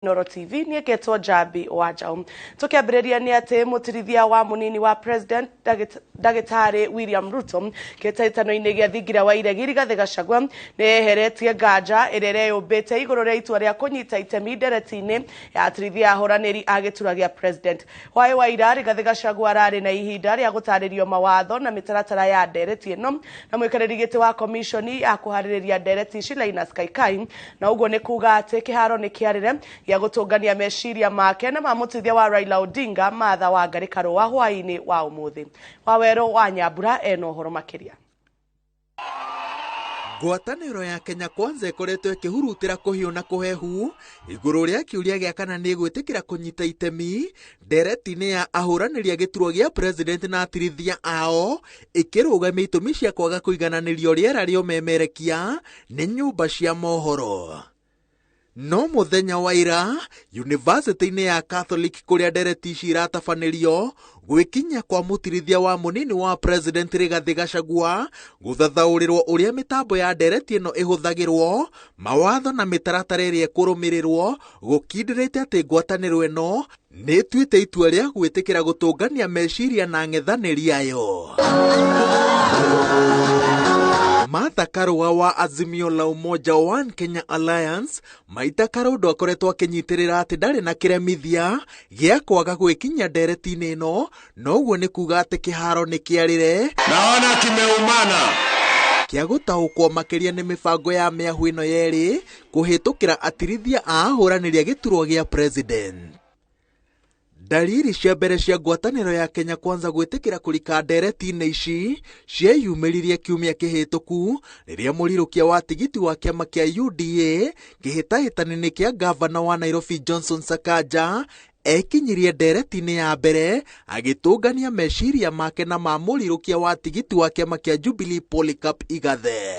Inooro TV nĩ ĩkĩtwo Njambi wa Njaũ. Tũkĩambĩrĩria nĩ atĩ mũtirithia wa mũnini wa president Ndagĩtarĩ William Ruto kĩhĩtahĩtano-inĩ gĩa thingira wa iregi Rigathĩ Gachagua nĩ eheretie nganja ĩrĩa ĩreyũmbĩte igũrũ rĩa itua rĩa kũnyita itemi ndereti-inĩ ya atirithia ahũranĩri a gĩturwa gĩa president. Hwaĩ wa ira Rigathĩ Gachagua ararĩ na ihinda rĩa gũtarĩrio mawatho na mĩtaratara ya ndereti ĩno na mũikarĩri gĩtĩ wa komiconi ya kũharĩrĩria ndereti ici Linus Kaikai, na ũguo nĩ kuga atĩ kĩharo nĩ kĩarĩre gĩa gũtũngania meciria make na ma mũteithia wa Raila Odinga Martha Wangari Karũa hwaĩ-inĩ wa ũmũthĩ. Wawerũ wa Nyambura ena ũhoro makĩria. Ngwatanĩro ya Kenya Kwanza ĩkoretwo ĩkĩhurutĩra kũhiũ na kũhehu igũrũ rĩa kĩũria gĩa kana nĩ ĩgwĩtĩkĩra kũnyita itemi ndereti-inĩ ya ahũranĩri a gĩturwa gĩa president na atirithia ao, ĩkĩrũgamia itũmi cia kwaga kũigananĩrio rĩera rĩa ũmemerekia nĩ nyũmba cia mohoro. No mũthenya wa ira yunivasĩtĩ-inĩ ya Catholic kũrĩa ndereti ici iratabanĩrio, gwĩkinya kwa mũtirithia wa mũnini wa president Rigathĩ Gachagua gũthathaũrĩrwo ũrĩa mĩtambo ya ndereti ĩno ĩhũthagĩrwo, mawatho na mĩtaratara ĩrĩa ĩkũrũmĩrĩrwo, gũkindĩrĩte atĩ ngwatanĩro ĩno nĩ ĩtuĩte itua rĩa gwĩtĩkĩra gũtũngania meciria na ang'ethanĩri ayo. Martha Karua wa Azimio la Umoja One Kenya Alliance Maita Karũndũ akoretwo akĩnyitĩrĩra atĩ ndarĩ na kĩremithia gĩa kwaga gwĩkinyia ndereti-inĩ ĩno, na ũguo nĩ kuga atĩ kĩharo nĩ kĩarĩre. Naona kimeumana. Kĩa gũtaũkwo makĩria nĩ mĩbango ya mĩahu ĩno yerĩ kũhĩtũkĩra atirithia a ahũranĩri a gĩturwa gĩa president. Dalili cia mbere cia ngwatanĩro ya Kenya Kwanza gwĩtĩkĩra kũrika ndereti-inĩ ici cieyumĩririe kiumia kĩhĩtũku rĩrĩa mũrirũkia wa tigiti wa kĩama kĩa UDA kĩhĩtahĩtano-inĩ kĩa ngavana wa Nairobi Johnson Sakaja ekinyirie ndereti-inĩ ya mbere agĩtũngania meciria make na ma mũrirũkia wa tigiti wa kĩama kĩa Jubilee Polycarp Igathe.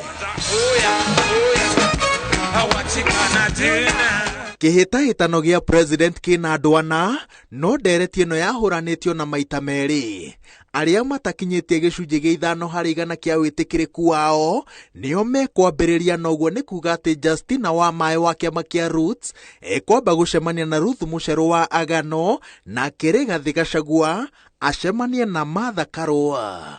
Kĩhĩtahĩtano gĩa president kĩna andũ ana, no ndereti ĩno yahũranĩtio na maita merĩ. Arĩa matakinyĩtie gĩcunjĩ gĩa ithano harĩ igana kĩa wĩtĩkĩrĩku wao nĩo mekwambĩrĩria, na ũguo nĩ kuga atĩ Justina Wamae wa kĩama kĩa Roots ekwamba gũcemania na Ruth Mũcerũ wa Agano, nake Rigathĩ Gachagua acemanie na Martha Karũa.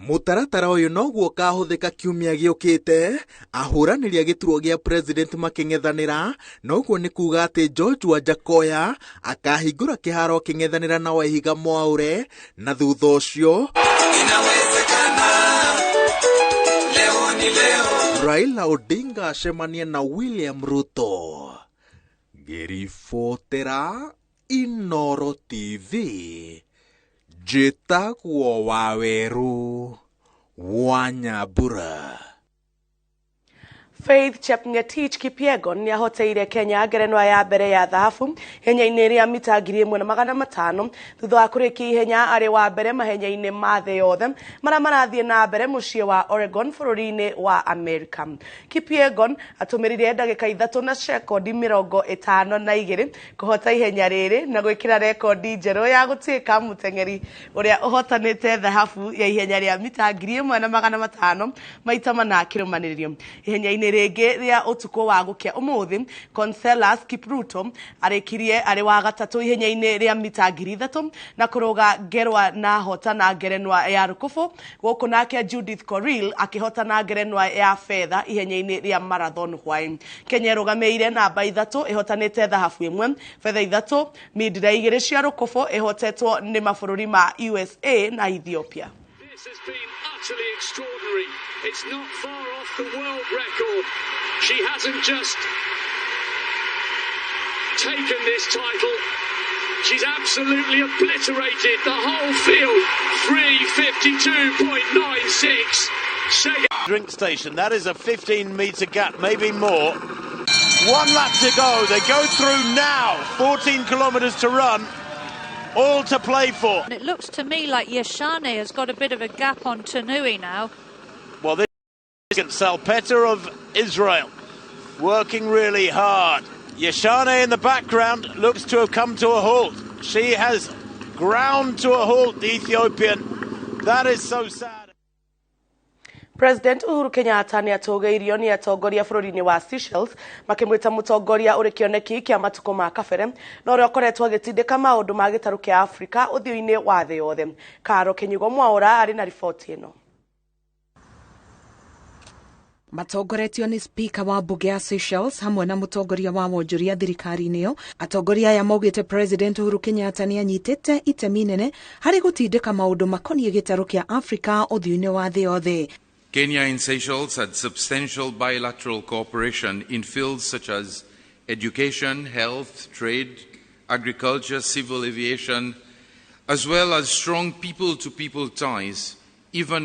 Mũtaratara ũyũ noguo ũkahũthĩka kiumia gĩũkĩte ahũranĩri a gĩturwa gĩa president makĩng'ethanĩra, na ũguo nĩ kuga atĩ George Wajackoyah akahingũra kĩharo akĩng'ethanĩra na Waihiga Mwaũre, na thutha ũcio Raila Odinga acemanie na William Ruto. Ngĩribotera Inooro TV, njĩtagwo Wawerũ wa Nyambura. Faith Chepngetich Kipyegon nĩ ahoteire Kenya ngerenwa ya mbere ya thahabu ihenya-inĩ rĩa mita 1500 thutha wa kũrĩkia ihenya arĩ wa mbere mahenya-inĩ ma thĩ yothe marĩa marathiĩ na mbere mũciĩ wa Oregon bũrũri-inĩ wa America. Kipyegon atũmĩrire ndagĩka ithatũ na cekondi mĩrongo ĩtano na igĩrĩ kũhota ihenya rĩrĩ na gwĩkĩra rekondi njerũ ya gũtuĩka mũteng'eri ũrĩa ũhotanĩte thahabu ya ihenya rĩa mita 1500 maita mana kĩrũmanĩrĩrio. Ihenya-inĩ rĩngĩ rĩa ũtukũ wa gũkĩa ũmũthĩ, Conseslus Kipruto arĩkirie arĩ wa gatatũ ihenya-inĩ rĩa mita 3000 na kũrũga ngerwa na hotana ngerenwa ya rũkũbũ, gũkũ nake Judith Korir akĩhotana ngerenwa ya betha ihenya-inĩ rĩa marathon hwaĩ. Kenya ĩrũgamĩire namba ithatũ ĩhotanĩte thahabu ĩmwe, betha ithatũ, mindira igĩrĩ cia rũkũbũ ĩhotetwo nĩ mabũrũri ma USA na Ethiopia. This has been utterly extraordinary. It's not far off the world record. She hasn't just taken this title. She's absolutely obliterated the whole field. 3:52.96. Drink station. That is a 15-meter gap, maybe more. One lap to go. They go through now. 14 kilometers to run. All to play for. And it looks to me like Yeshaneh has got a bit of a gap on Tanui now. Well, this is Salpeter of Israel working really hard. Yeshaneh in the background looks to have come to a halt. She has ground to a halt, the Ethiopian. That is so sad. President Uhuru Kenyatta nĩ atũgĩirio nĩ atongoria bũrũri-inĩ wa Seychelles makĩmwĩta mũtongoria ũrĩ kĩoneki kĩa matukũ ma kabere na ũrĩa ũkoretwo agĩtindĩka maũndũ ma gĩtarũ kĩa Afrika ũthiũ-inĩ wa thĩ yothe. Karo Kĩnyugo Mwaũra arĩ na riboti ĩno. Matongoretio nĩ spika wa mbunge ya Seychelles hamwe na mũtongoria wa wonjoria thirikari-inĩ ĩyo, atongoria aya maugĩte President Uhuru Kenyatta nĩ anyitĩte itemi nene harĩ gũtindĩka maũndũ makoniĩ gĩtarũ kĩa Afrika ũthiũ-inĩ wa thĩ yothe. Kenya and Seychelles had substantial bilateral cooperation in fields such as education, health, trade, agriculture, civil aviation, as well as strong people-to-people ties, even